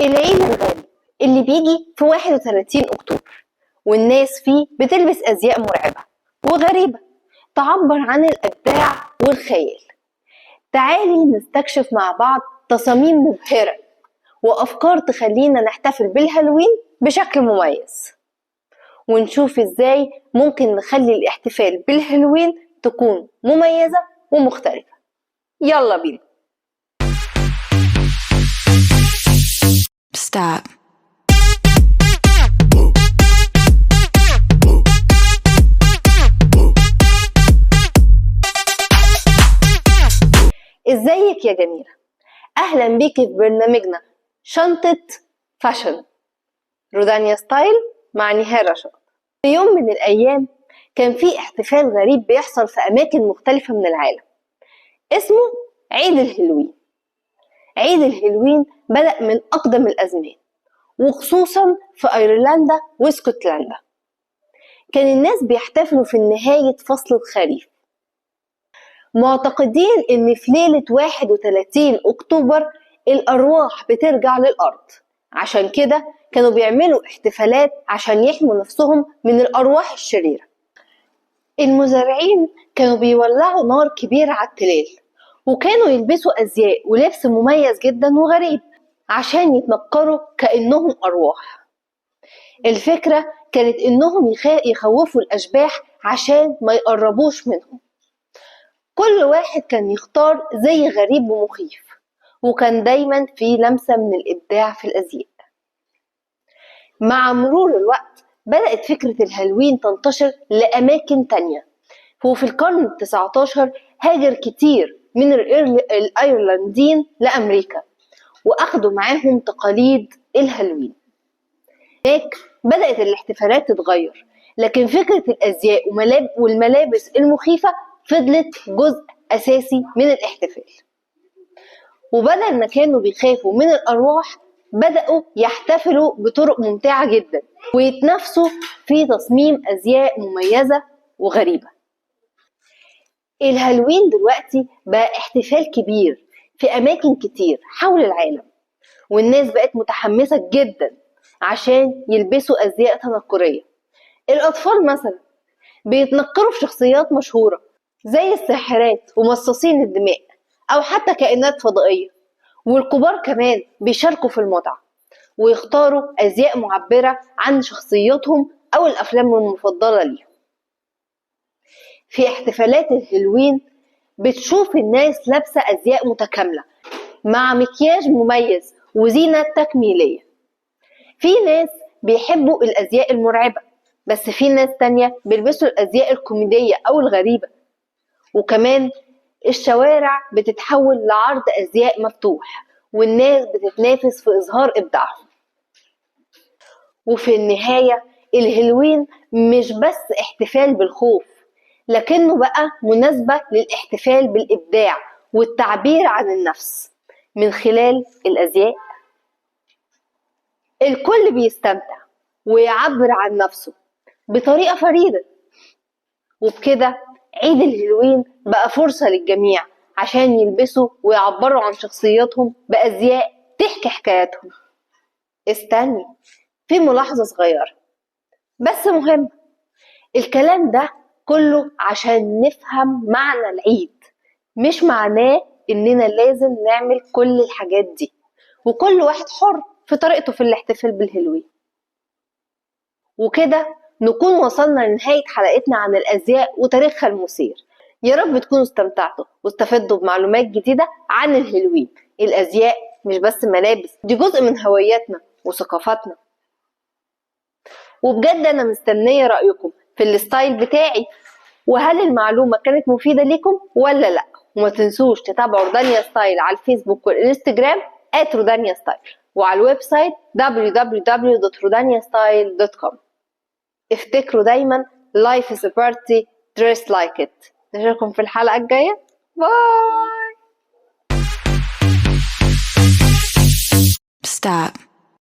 العيد الغريب اللي بيجي في 31 أكتوبر والناس فيه بتلبس أزياء مرعبة وغريبة تعبر عن الإبداع والخيال. تعالي نستكشف مع بعض تصاميم مبهرة وأفكار تخلينا نحتفل بالهالوين بشكل مميز، ونشوف إزاي ممكن نخلي الاحتفال بالهالوين تكون مميزة ومختلفة. يلا بينا. Stop. ازيك يا جميلة؟ اهلا بيكي في برنامجنا شنطة fashion رودانيا ستايل مع نهال رشاد. في يوم من الايام كان في احتفال غريب بيحصل في اماكن مختلفة من العالم اسمه عيد الهالوين. عيد الهالوين بدأ من اقدم الازمان، وخصوصا في ايرلندا واسكتلندا. كان الناس بيحتفلوا في نهاية فصل الخريف، معتقدين ان في ليلة 31 اكتوبر الارواح بترجع للارض، عشان كده كانوا بيعملوا احتفالات عشان يحموا نفسهم من الارواح الشريرة. المزارعين كانوا بيولعوا نار كبيرة على التلال، وكانوا يلبسوا ازياء ولبس مميز جدا وغريب عشان يتنكروا كأنهم ارواح. الفكرة كانت انهم يخوفوا الاشباح عشان ما يقربوش منهم. كل واحد كان يختار زي غريب ومخيف، وكان دايما في لمسة من الإبداع في الأزياء. مع مرور الوقت بدأت فكرة الهالوين تنتشر لأماكن تانية، وفي القرن 19 هاجر كتير من الأيرلنديين لأمريكا وأخدوا معاهم تقاليد الهالوين. هناك بدأت الاحتفالات تتغير، لكن فكرة الأزياء والملابس المخيفة فضلت جزء أساسي من الاحتفال. وبدل ما كانوا بيخافوا من الأرواح بدأوا يحتفلوا بطرق ممتعة جدا ويتنافسوا في تصميم أزياء مميزة وغريبة. الهالوين دلوقتي بقى احتفال كبير في أماكن كتير حول العالم، والناس بقت متحمسة جدا عشان يلبسوا أزياء تنكرية. الأطفال مثلا بيتنكروا في شخصيات مشهورة زي الساحرات ومصاصين الدماء أو حتى كائنات فضائية، والكبار كمان بيشاركوا في المتعة ويختاروا أزياء معبرة عن شخصياتهم أو الأفلام المفضلة ليهم. في احتفالات الهالوين بتشوف الناس لابسة أزياء متكاملة مع مكياج مميز وزينة تكميلية. في ناس بيحبوا الأزياء المرعبة، بس في ناس تانية بيلبسوا الأزياء الكوميدية أو الغريبة. وكمان الشوارع بتتحول لعرض أزياء مفتوح، والناس بتتنافس في إظهار إبداعهم. وفي النهاية الهالوين مش بس احتفال بالخوف، لكنه بقى مناسبة للاحتفال بالإبداع والتعبير عن النفس من خلال الأزياء. الكل بيستمتع ويعبر عن نفسه بطريقة فريدة، وبكده عيد الهالوين بقى فرصة للجميع عشان يلبسوا ويعبروا عن شخصياتهم بأزياء تحكي حكاياتهم. استني، في ملاحظة صغيرة بس مهمة. الكلام ده كله عشان نفهم معنى العيد، مش معناه إننا لازم نعمل كل الحاجات دي، وكل واحد حر في طريقته في الاحتفال بالهالوين. وكده نكون وصلنا لنهاية حلقتنا عن الأزياء وتاريخها المثير. يا رب تكونوا استمتعتوا واستفدتوا بمعلومات جديدة عن الهالوين. الأزياء مش بس ملابس، دي جزء من هويتنا وثقافتنا. وبجد أنا مستنية رأيكم في ال style بتاعي، وهل المعلومة كانت مفيدة ليكم ولا لأ. وما تنسوش تتابعوا رودانيا ستايل على الفيسبوك والإنستجرام @رودانيا ستايل، وعلى ال website www.rodaniastyle.com. افتكروا دايما life is a party, dress like it. نشوفكم في الحلقة الجاية. باي. Stop.